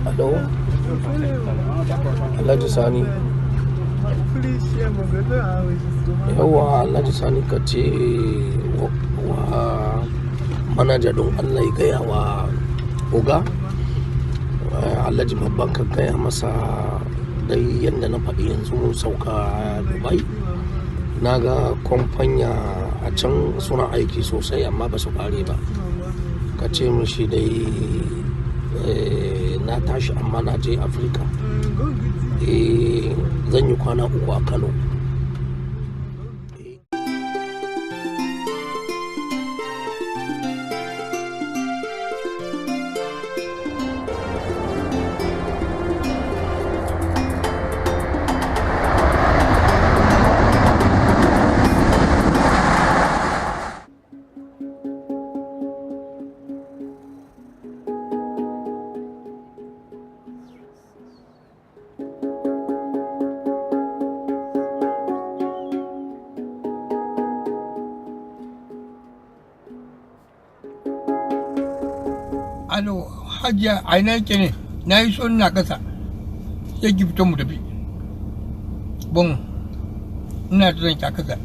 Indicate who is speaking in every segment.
Speaker 1: Hello, Alhaji Sani. Yawwa Alhaji Sani, ka ce wa manaja don Allah ya gaya wa oga Alhaji babban, ka gaya masa dai yadda na faɗi. Yanzu mun sauka Dubai, na ga kwamfanya a can suna aiki sosai amma ba su ƙare ba. Ka ce mishi dai na tashi amma na je Afirka, zan yi kwana 3 a Kano.
Speaker 2: Alo, Hajiya, a ina yake ne? Na yi so ina kasa. Sai ki fito mu tafi. Bon, ina jiran ki a kasa.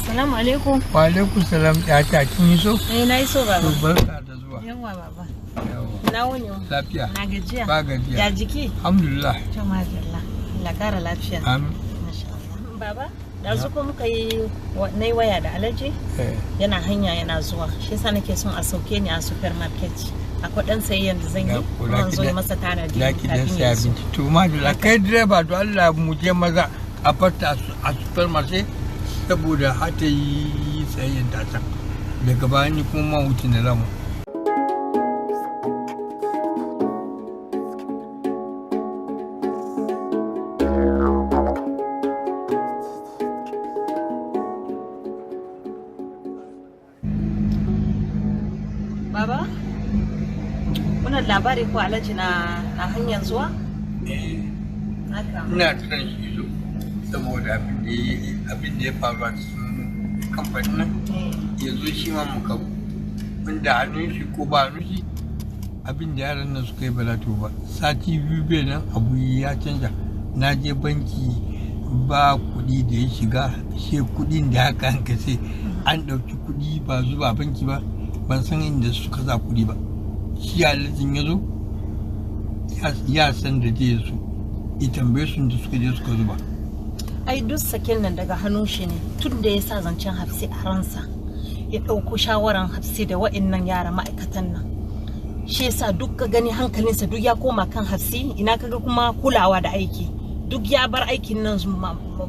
Speaker 3: Salamu alaikum.
Speaker 2: Wa alaikum salam, ya ta kin yi so?
Speaker 3: Eh, na yi so baba.
Speaker 2: To, barka da zuwa.
Speaker 3: Yawwa baba.
Speaker 2: Yawwa.
Speaker 3: Na wuni.
Speaker 2: Lafiya.
Speaker 3: Na gajiya.
Speaker 2: Ba gajiya.
Speaker 3: Ya jiki?
Speaker 2: Alhamdulillah.
Speaker 3: To madalla. Allah kara lafiya.
Speaker 2: Amin.
Speaker 3: Masha Allah. Baba, da ko muka yi na yi waya da Alhaji, yana hanya yana zuwa. Shi yasa nake son a sauke ni a supermarket. Akwai dan sayayyan da zan yi, kuma zo yi masa tanadi
Speaker 2: Za ki dan
Speaker 3: kafin
Speaker 2: saya
Speaker 3: ya zo.
Speaker 2: abinci. To madalla, kai direba, to Allah mu je maza a fata a supermarket saboda har ta yi sayayyan ta can. Daga baya ni kuma ma wuce na zamu.
Speaker 3: Baba, wannan labari ko Alhaji na hanyar zuwa?
Speaker 2: Eh.
Speaker 3: Haka.
Speaker 2: Ina jiran shi zo saboda abin da ya faru a cikin kamfanin nan, ya zo shi ma mu kawo wanda hannun shi ko ba hannun shi, abin da yaran nan suka yi ba za ta ba. Sati 2 bai nan, abu ya canja. Na je banki ba kuɗi da ya shiga, sai kuɗin da haka an sai an ɗauki kuɗi ba zuba banki ba. Ban san inda suka sa kuɗi ba. Shi Alhajin ya zo ya san da zai zo ya tambaye su da suka je suka zuba.
Speaker 3: Ai duk saken nan daga hannun shi ne. Tun da ya sa zancen Hafsi a ransa, ya ɗauko shawaran Hafsi da wa'annan yara ma'aikatan nan, shi yasa duk ka gani hankalinsa duk ya koma kan Hafsi. Ina kaga kuma kulawa da aiki, duk ya bar aikin nan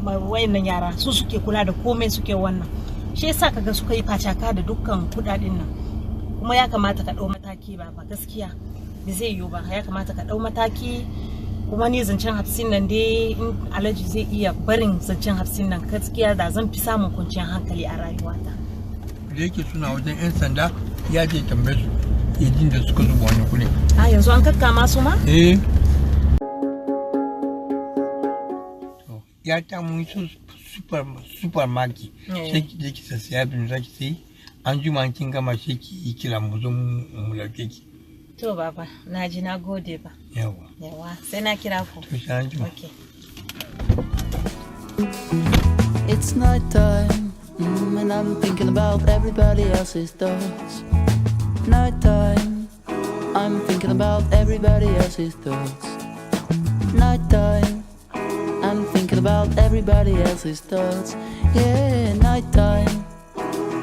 Speaker 3: wa'annan yara su suke kula da komai suke wannan. Shi yasa kaga suka yi facaka da dukkan kudaden nan. Kuma ya kamata ka ɗau mataki ba gaskiya ba zai yiwu ba. Ya kamata ka ɗau mataki. Kuma ni zancen Hafsin nan dai, in Alhaji zai iya barin zancen Hafsin nan, gaskiya da zan fi samun kwanciyar hankali a rayuwata.
Speaker 2: Da yake suna wajen 'yan sanda, ya je tambaye su ya jin da suka zuba wani kuɗi.
Speaker 3: A yanzu an kakkama su ma?
Speaker 2: Eh. To, ya ta mun su supermarket. Sai ki je ki sassaya abin da za ki sayi. An juma kin gama sai ki yi kira mu zo mu lauke ki.
Speaker 3: To baba, na ji, na gode ba.
Speaker 2: Yawa.
Speaker 3: Yawa, sai na kira ku.
Speaker 2: To, sai an jima.
Speaker 3: Okay.
Speaker 4: It's nighttime, and I'm thinking about everybody else's thoughts. Nighttime, I'm thinking about everybody else's thoughts. Nighttime, I'm thinking about everybody else's thoughts. Yeah, nighttime,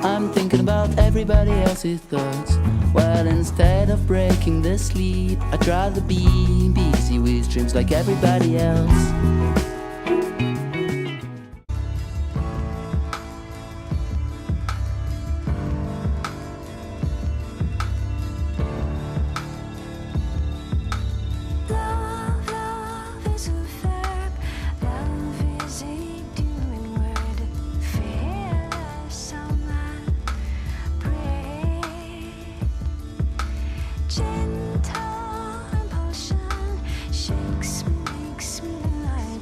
Speaker 4: I'm thinking about everybody else's thoughts. Well, instead of breaking the sleep, I'd rather be busy with dreams like everybody else.
Speaker 5: Love, love is a verb. Love is a doing word. Feel us on my breath. Gentle impulsion shakes me, makes me alive.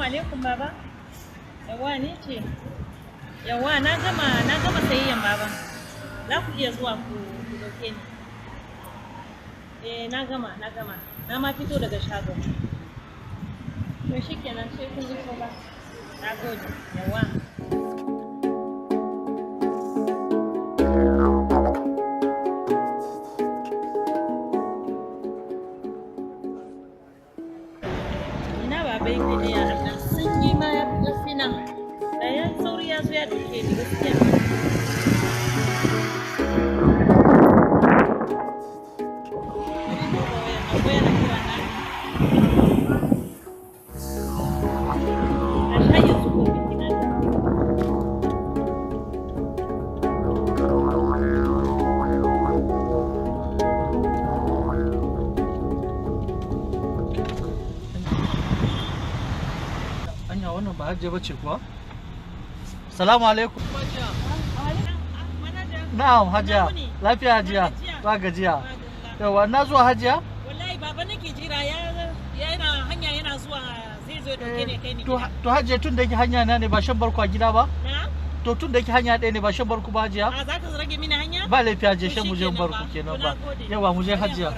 Speaker 3: alaikum baba. Yawa ni ce. Yawa na gama sayayyan baba. Za ku iya zuwa ku dauke ni. Eh na gama. Na ma fito daga shagon. To shikenan sai kun zo ba. Na gode. Yawa. Ina baba yake ne ya Allah sun yi ma ya fi ƙarfi na. Da ya sauri ya zo ya ɗauke ni gaskiya. Akwai yana kira na. A sha yanzu ko biki na.
Speaker 6: Anya wannan ba hajjiya bace kuwa? Salamu alaikum. Na'am hajiya. Lafiya hajiya. Ba gajiya. Yawa na zuwa hajiya?
Speaker 3: Wallahi baba nake jira yana hanya yana zuwa zai zo ya dauke ni kai ni.
Speaker 6: To hajiya tun da yake hanya na ne ba shan barku a gida ba?
Speaker 3: Na?
Speaker 6: To tun da yake hanya ɗaya ne ba shan barku ba hajiya?
Speaker 3: A za ka rage mini hanya?
Speaker 6: Ba laifi hajiya
Speaker 3: To
Speaker 6: shan mu je
Speaker 3: shikenan
Speaker 6: barku
Speaker 3: ba.
Speaker 6: kenan
Speaker 3: To
Speaker 6: ba.
Speaker 3: na gode.
Speaker 6: Yawa mu je hajiya.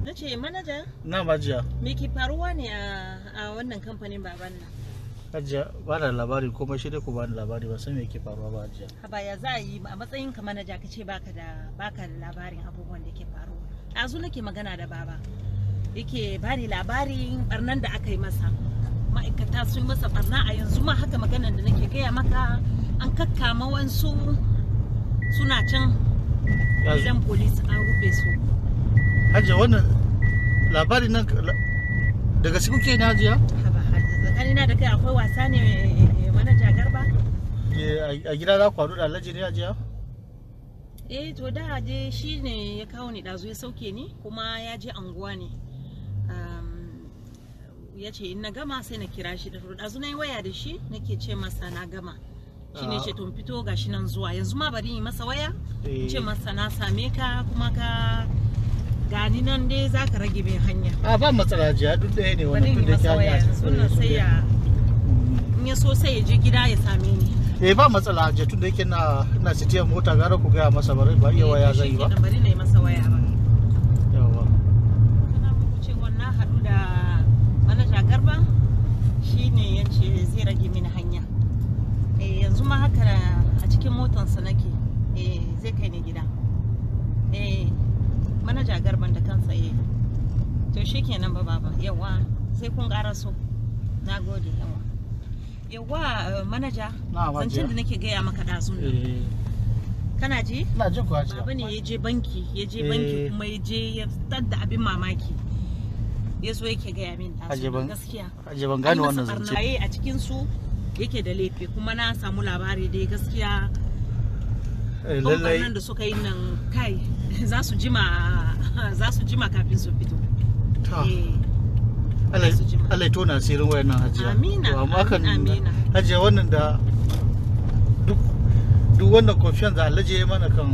Speaker 3: Na ce manaja
Speaker 6: Na'am hajiya.
Speaker 3: me ke faruwa ne a wannan kamfanin baban nan?
Speaker 6: Hajiya ba da labari komai shi dai ku ba ni labari ba san me yake faruwa ba hajiya.
Speaker 3: Haba ya za a yi a matsayin ka manaja ka ce baka da labarin abubuwan da ke faruwa. Ɗazu nake magana da baba. Yake bani labarin barnan da aka yi masa. Ma'aikata sun masa barna a yanzu ma haka maganan da nake gaya maka an kakkama wansu suna can gidan polis an rufe su.
Speaker 6: Hajiya wannan labarin nan daga gaske kuke ne hajiya?
Speaker 3: Haba tsakanina da kai akwai wasa ne manaja Garba?
Speaker 6: A gida za ku haɗu da Alhaji ne hajiya?
Speaker 3: Eh to da je shi ne ya kawo ni ɗazu ya sauke ni kuma ya je anguwa ne. Ya ce in na gama sai na kira shi da ɗazu na yi waya da shi nake ce masa na gama. Shi ne ce to in fito gashi nan zuwa yanzu ma bari in yi masa waya in ce masa na same ka kuma ka gani nan dai za ka rage min hanya.
Speaker 6: A ba matsala hajiya duk ɗaya ne
Speaker 3: Bari
Speaker 6: wannan
Speaker 3: in
Speaker 6: tun
Speaker 3: yi
Speaker 6: da yake
Speaker 3: masa waya
Speaker 6: hanya.
Speaker 3: yanzu nan sai ya in ya so sai ya je gida ya same ni.
Speaker 6: Eh ba matsala hajiya tun da yake na sitiyar mota gara ku gaya masa bari ba iya waya
Speaker 3: Eh, to
Speaker 6: zan yi ba.
Speaker 3: shikenan, bari na yi masa waya ba.
Speaker 6: Yawa.
Speaker 3: Tana muku cewa na haɗu da manaja Garba shi ne ya ce zai rage mini hanya. Eh, yanzu ma haka a cikin motansa nake. Eh, zai kai ni gida. Eh, manaja Garban da kansa eh. To shi kenan ba baba. Yawa sai kun ƙaraso. Na gode yawa. Yawa manaja.
Speaker 6: Na'am, hajiya.
Speaker 3: Zancen da nake gaya maka ɗazun nan.
Speaker 6: Eh
Speaker 3: Kana ji?
Speaker 6: ina jin ku hajiya.
Speaker 3: Baba ne ya je banki, ya je banki
Speaker 6: Eh.
Speaker 3: kuma ya je ya tadda abin mamaki. Ya zo yake gaya min ɗazu
Speaker 6: Hajiya ban-
Speaker 3: gaskiya.
Speaker 6: Hajiya ban gane
Speaker 3: An masa
Speaker 6: wannan zance.
Speaker 3: ɓarna. A cikin su yake da laifi kuma na samu labari dai gaskiya
Speaker 6: Eh, lallai
Speaker 3: ɓarnan da suka yi nan kai za su jima kafin su fito.
Speaker 6: ta
Speaker 3: Eh,
Speaker 6: Allah
Speaker 3: za su jima.
Speaker 6: Allah ya tona asirin wayannan hajiya.
Speaker 3: Amina,
Speaker 6: To, amma kan
Speaker 3: amina.
Speaker 6: hajiya wannan da duk wannan confiance da Alhaji ya mana kan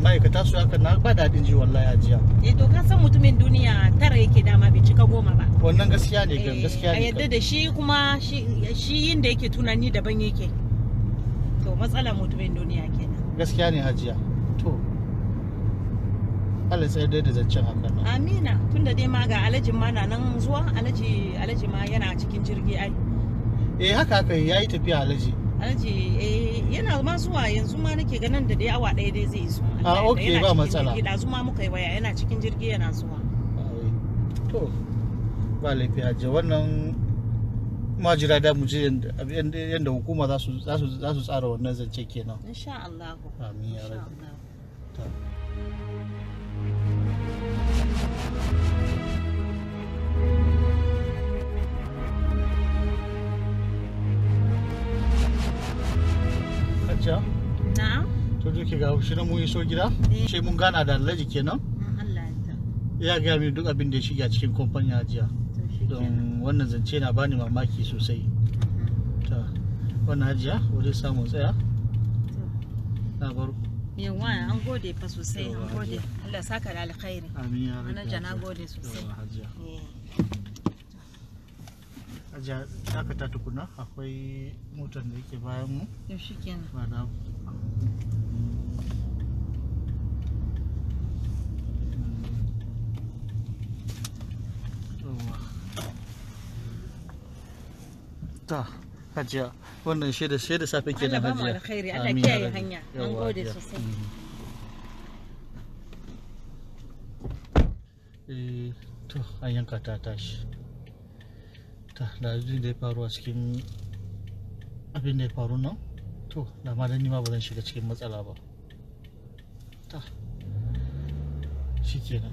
Speaker 6: ma'aikata su haka na ba daɗin ji wallahi hajiya.
Speaker 3: Eh to ka san mutumin duniya tara yake dama bai cika goma ba.
Speaker 6: Wannan gaskiya ne kan
Speaker 3: Eh,
Speaker 6: gaskiya
Speaker 3: a
Speaker 6: ne.
Speaker 3: yadda
Speaker 6: kan.
Speaker 3: da shi kuma shi yin da yake tunani daban yake. To matsalar mutumin duniya kenan.
Speaker 6: Gaskiya ne hajiya. To Allah sai dai da zancen haka nan.
Speaker 3: Amina tunda dai ma ga alhajin ma na nan zuwa alhaji ma yana cikin jirgi ai.
Speaker 6: Eh haka haka yayi tafiya Alhaji.
Speaker 3: Alhaji eh yana ma zuwa yanzu ma nake ganin da dai awa ɗaya dai zai iso.
Speaker 6: Ah,
Speaker 3: Allah ya yarda.
Speaker 6: okay,
Speaker 3: Yana
Speaker 6: ba
Speaker 3: cikin
Speaker 6: matsala.
Speaker 3: jirgi. Ɗazu ma muka yi waya yana cikin jirgi yana zuwa.
Speaker 6: Ai, To ba laifi hajiya wannan majira da mu je yanda hukuma za su tsara wannan zance kenan.
Speaker 3: Insha Allah.
Speaker 6: Amin ya
Speaker 3: Insha
Speaker 6: rabbi.
Speaker 3: Allah.
Speaker 6: Ta. Hajiya,
Speaker 3: Na'am.
Speaker 6: to duke ga shi nan mun iso gida, sai mun gana da Alhaji kenan.
Speaker 3: In Allah ya yarda.
Speaker 6: Ya gaya mini duk abin da ya shiga cikin kamfanin hajiya.
Speaker 3: To shi kenan.
Speaker 6: Don wannan zance na bani mamaki sosai. Ta. Wannan hajiya wuri samu tsaya. Na bar ku.
Speaker 3: Yawa, an gode fa sosai, an
Speaker 6: Yawwa,
Speaker 3: gode.
Speaker 6: hajiya.
Speaker 3: Allah saka da alkhairi.
Speaker 6: Amin ya rabbi.
Speaker 3: Manaja, na
Speaker 6: hajiya.
Speaker 3: gode sosai.
Speaker 6: Yawwa, hajiya.
Speaker 3: Eh.
Speaker 6: Hajiya, dakata tukuna, akwai motar da yake bayan mu.
Speaker 3: To shikenan.
Speaker 6: Ba da. Yawwa. Ta, hajiya, wannan shaida shaida safe kenan
Speaker 3: Allah ba mu
Speaker 6: hajiya.
Speaker 3: alkhairi, Allah
Speaker 6: Amin ya
Speaker 3: kiyaye
Speaker 6: rabbi.
Speaker 3: hanya. An
Speaker 6: Yawwa,
Speaker 3: gode
Speaker 6: hajiya.
Speaker 3: sosai.
Speaker 6: Eh, to an yanka ta tashi. Ta, da abin da ya faru a cikin abin da ya faru nan, to da ma dan ni ma ba zan shiga cikin matsala ba. Ta, shikenan.